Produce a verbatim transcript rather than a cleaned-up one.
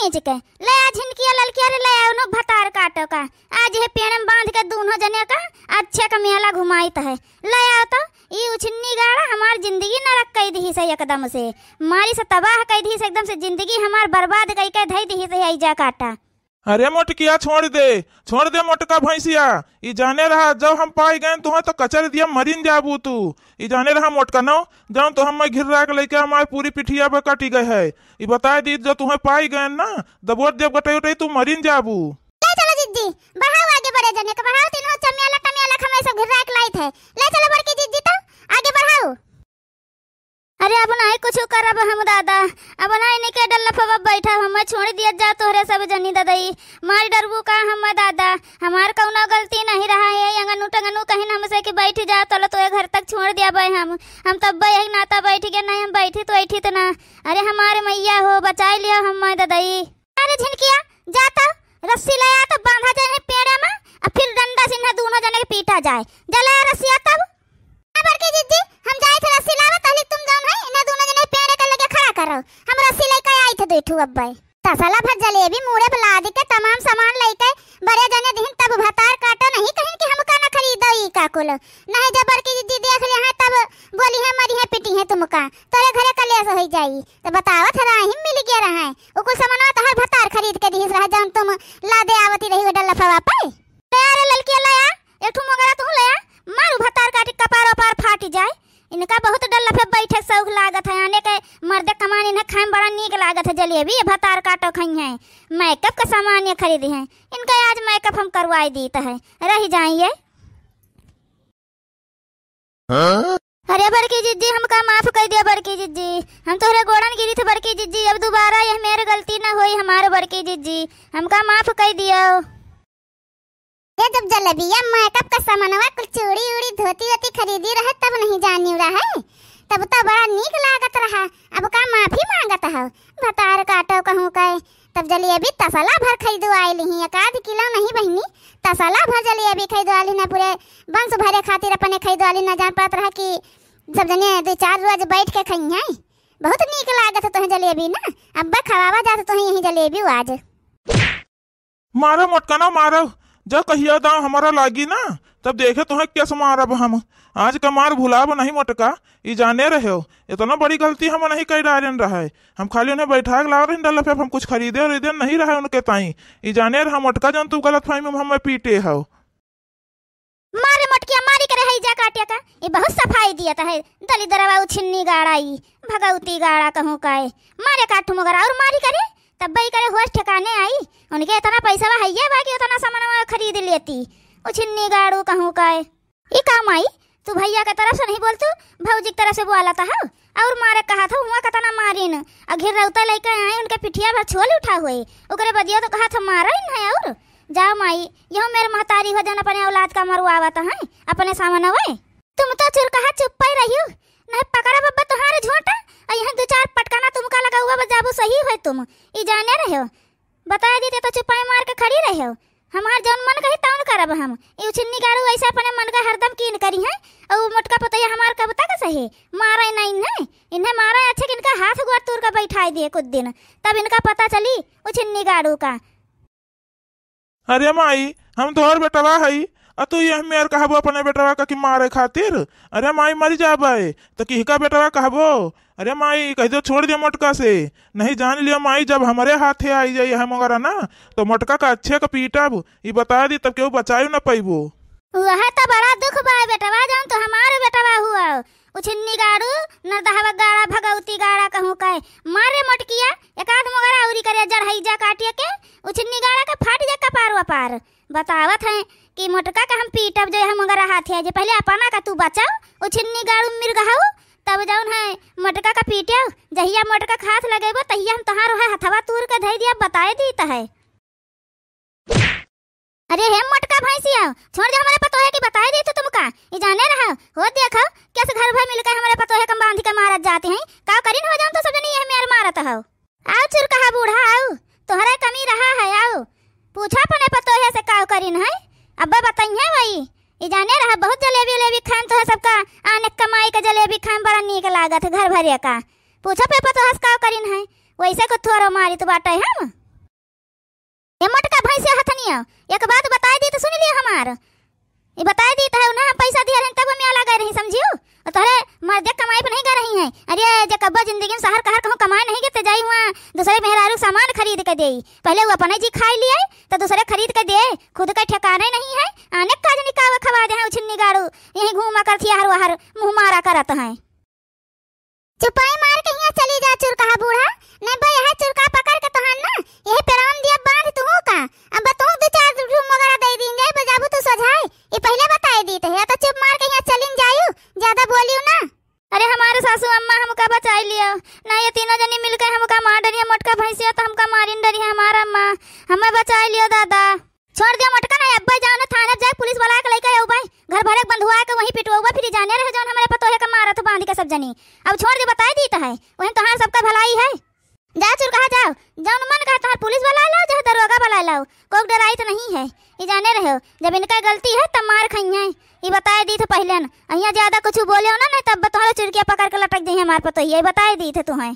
खींच के ले आ झिनकिया ललकिया रे, ले आ उन्हों भतार काटो का। आज ये पेड़ में बांध के दूनो जने का अच्छे का मेला घुमाइत है। ले आओ तो, ई उछिन्नी गाड़ा हमार जिंदगी नरक कई दिहिस है एकदम से। मारी से तबाह कई दिहिस एकदम से, जिंदगी हमार बर्बाद कई के धई दिहिस है ऐजा काटा। अरे मोटकिया, छोड़ दे, छोड़ दे मोटका भैंसिया, ई जाने रहा, जब हम पाई गए तुहें तो कचर दिया, मरिन जाबू तू। ई जाने रहा मोटका नौ, जौन तो हमें घिर्रा के लेके हमार पूरी पिठिया पे कटी गए है। ई बताए दी, जब तुहें पाई गए ना, दबोच देब गटई उटई, तू मरिन जाबू। ले चलो जिज्जी, बढ़ाओ आगे बड़े जने के, बढ़ाओ तीनों चमियाला टमियाला के हमें सब घिर्रा के लाइत है। ले चलो बड़की जिज्जी तो आगे बढ़ाओ। अरे अब नाहीं कुछ करब हम दादा, अब नाहीं इनके डल्लफवा बैठब, हमें छोड़ दिया जा तोहरे सब जनी ददई। मार डरबू का हम दादा, हमार कौनो गलती नहीं रहा है। अंगनू टंगनू कहिन हमसे कि बैठ जा, तोला तोहे घर तक छोड़ दिया भाई हम। हम तब यही नाता बैठ गए, नहीं हम बैठी तो बैठी तो ना। अरे हमारे मैया हो, बचाई लियो हम ददई। अरे झिनकिया, जा तो रस्सी ले आ तो बांधा जाए पेड़े में, अब फिर डंडा से इन्हें दोनों जने के पीटा जाए। जा ले आ रस्सिया तब। ए बड़की जिज्जी, हम जाइत है रस्सी लावे, तहले तुम जौन है, इन्हें दोनों जने पेड़े के लगे खड़ा करो। हम रस्सी लेके आइत है दुई ठू अब्बे। तसला भर जलेबी मूड़े पे लाद के तमाम सामान लेके बड़े जने दिहिन, तब भतार काटो नहीं कहिन कि हमका न खरीदो ई का कुल। नहीं जब बड़की जिज्जी देख ले हैं, तब बोली है, मरी है, पिटी है तुमका, तोरे घरे कलेश होई जाई। तो बतावत है, राही मिल गया रहा है, वो कुल सामानवा तोहर भतार खरीद के दिहिस रहा, जौन तुम लादे आवती रही वो डल्लफवा पे। ले आ रे ललकिया, ले आ, एक ठो मोगरा तू ले आ, मारू भतार काटी कपार ओपार फाटी जाए। इनका बहुत डल्लफे बैठे शौक लागत है, आने के मर्दे कमान इन्हें खाए में बड़ा नीक लागत है। जलेबी ये भतार काटो खाई हैं, मेकअप का सामान ये खरीदी हैं, इनका आज मेकअप हम करवाई दीत है, रह जाइए। हाँ? अरे बड़की जिज्जी, हमका माफ कर दिया बड़की जिज्जी, हम तोहरे गोड़न गिरी थे बड़की जिज्जी, अब दोबारा यह मेरे गलती ना होई हमारे बड़की जिज्जी, हमका माफ कर दियो। ये जब जलेबिया मेकअप का सामानवा कुल चूड़ी उड़ी धोती वोती खरीदी रहे तब नहीं जानी रहे, तब तो बड़ा नीक लागत रहा, अब का माफी मांगत हो? भतार काटो कहूँ कहे, तब जलेबी तसला भर खरीदो आइल ही, एक आध किलो नहीं बहिनी, तसला भर जलेबी खरीदो आइल ही ना, पूरे बंस भरे खातिर अपने खरीदो आइल ही ना, जान पड़त रहा कि सब जने दो चार रोज बैठ के खाई हैं। बहुत नीक लागत है तोहें जलेबी ना, अब्बा खवावा जात तोहें यही जलेबी आज। मारो मोटका ना मारो, जब कहिया दाव हमारा लागी ना, तब देखे तोहें कैसे मारब हम। आज का मार भुलाब नहीं मोटका, ई जाने रहे हो, इतना बड़ी गलती हम नहीं कर डालेन रहे। हम खाली उन्हें बैठा के लाग रहे डल्लफे, हम कुछ खरीदे उरीदे नहीं रहे उनके ताई। ई जाने रहा मोटका, जौन तू गलतफहमी में हमें पीटे हो। मारे मोटकिया मारी करे है जा काटिया का, ये बहुत सफाई दिया है। दलिदरवा उछिन्नी गाड़ा, ई भगौती गाड़ा कहूँ का है। मारे काठू मगर और मारी करे, तब बई करे होश ठिकाने आई। उनके इतना पैसा है ये बा कि उतना सामानवा खरीद लेती। उछिन्नी गाड़ू कहूँ का है। ई का माई, तू भैया के तरफ से नहीं बोलतू, भौजी के तरफ से बोला था हो। और मारे कहा था, हुआ कतना मारिन, आ घिरौता लेके आए, उनके पिठिया भर छोल उठा हुए, ओकरे बदिया तो कहा था मारा ही नहीं। और जाओ माई, यहो मेरे महतारी हो जौन अपने औलाद का मरवावत हैं, अपने सामने हुए। तुम तो चुरकहा चुप्पा ही रहियो, नहीं पकड़ा बब्बा तुम्हारे झोंटा, आ यहाँ दो चार पटकाना तुमका लगा हुआ बजाबू सही होए तुम, ई जाने रहे हो। बताए देते तो चुपाई मार के खड़ी रहे हो। हमार जौन मन कही तौन करब हम। ई उछिन्नी गाड़ू ऐसे अपने मन का हरदम कीन करी हैं। और मोटका पतोया हमार कब तक सहे? मारे ना इन्हें। इन्हें मारे अच्छे कि इनका हाथ गोड़ तोड़ के बैठाई दिए कुछ दिन। तब इनका पता चली उछिन्नी गाड़ू का। अरे माई, हम तोहर बेटवा हई, आ तू यह मेर कहबो अपने बेटवा का कि मारे खातिर? अरे माई, मर जाबे, तो किहका बेटवा कहबो? अरे माई, कह दो छोड़ दे मोटका से। नहीं जान लियो माई, जब हमरे हाथे आई जाई है मगरा ना, तो मोटका का अच्छे का पीटब, ई बता दी, तब केहू बचाई न पइबो। वह तो बड़ा दुख बा बेटवा, जौन तो हमार बेटवा हुआ। उछिन्नी गाड़ू, नरदहवा गाड़ा, भगौती गाड़ा कहूँ कहे। मारे मोटकिया, एक आध मगरा औरी करे जड़हई जा काटिए के, उछिन्नी गाड़ा के फाट जा कपार वपार। बतावत हैं कि मोटका का हम पीटब जो हम मगरा हाथे जे पहले अपना का तू बचाओ, उछिन्नी गाड़ू मिर्गहाऊ, तब जौन है मोटका का पीटब, जहिया मोटका का हाथ लगेबो तहिया हम तोहार है हथवा तूर के धई दिया, बताए दीत है। अरे हे मोटका भैंसिया, छोड़ दे हमरे पतोहे की बताए दीत तुमका, ई जाने रहा, हो देखो, कैसे घर भर मिलके हमरे पतोहे कम बांध के मारत जाती हैं, का करिन हो जौन तो सब जनी यह मेर मारत हो। आओ चुरकहा बूढ़ा, आओ, तोहरा कमी रहा है, आओ, पूछा अपने पतोहे से का करिन है, अब्बे बताइए वही। ई जाने रहा, बहुत जलेबी उलेबी खाएम, तोहे सबका आने कमाई के जलेबी खाएम, बड़ा नीक लागत है घर भरे का। पूछा पे पतोहे से का करिन है, वैसे को थोरो मारी तो बाटे हम। ए मोटका भैंसिया हथनिया, एक बात बताई दी तो सुन लियो हमार। ई बताई दी तो है, उन्हें हम पैसा दिया रहे तब हम यहाँ लगा रही, समझियो? और तोहरे मर्दे कमाई पे नहीं गा रही हैं। अरे, जे कब्बो जिंदगी में शहर कहर कहूँ कमाए नहीं गए, ते जाई हुआ दूसरे मेहरारू सामान खरीद के देई। पहले वो अपने जी खाई लिए, तो दूसरे खरीद के दे। खुद का ठिकाने नहीं है। आने का जनी कावा खवा दे हैं उछिन्नी गाड़ू, यहीं घूमा करत हिया हर वहर मुँह मारा करत हैं। चुपाई मार के हियाँ चली जा चुरकहा बूढ़ा, नहीं बा यह चुरका पकड़ के तोहार ना, यही पेड़वन दिया बांध तू का। अब तू दो चार ठो मोगरा दे दीन जाए, बजाबू तू सोझाए। ये पहले बताई दी तो है, तो चुप मार के हियाँ चलिन जायू, ज्यादा बोलियो ना। अरे हमारे सासू अम्मा, हमका बचाई लियो, ना ये तीनों जनी मिलके हमका मार डरिया, मोटका भैंसिया तो हमका मारिन डरिया हमारा अम्मा, हमें बचाई लियो दादा। छोड़ दियो मोटका, ना अब्बा जाओ ना थाने जाए, पुलिस वाला के लेके आओ भाई, घर भरे के बंधुआ के वहीं पिटवाऊबा, फिर जाने रहे जौन हमारे पतोहे का मारत बांध के सब जनी। अब छोड़ दे, बताई दी तो है, वहीं तोहार सबका भलाई है। जा चुरकहा जाओ, जौन मन कहा तोहार पुलिस वाला लाओ, चाहे दरोगा वाला लाओ, कोई डराई तो नहीं है। ये जाने रहो, जब इनका गलती है तब मार खाई है। ये बताए दी थे पहले न, अहियाँ ज्यादा कुछ बोले हो ना, नहीं तब तोहरे चुरकिया पकड़ के लटक जाइए हमार पतोहिया, ये बताए दी थे तुम्हें।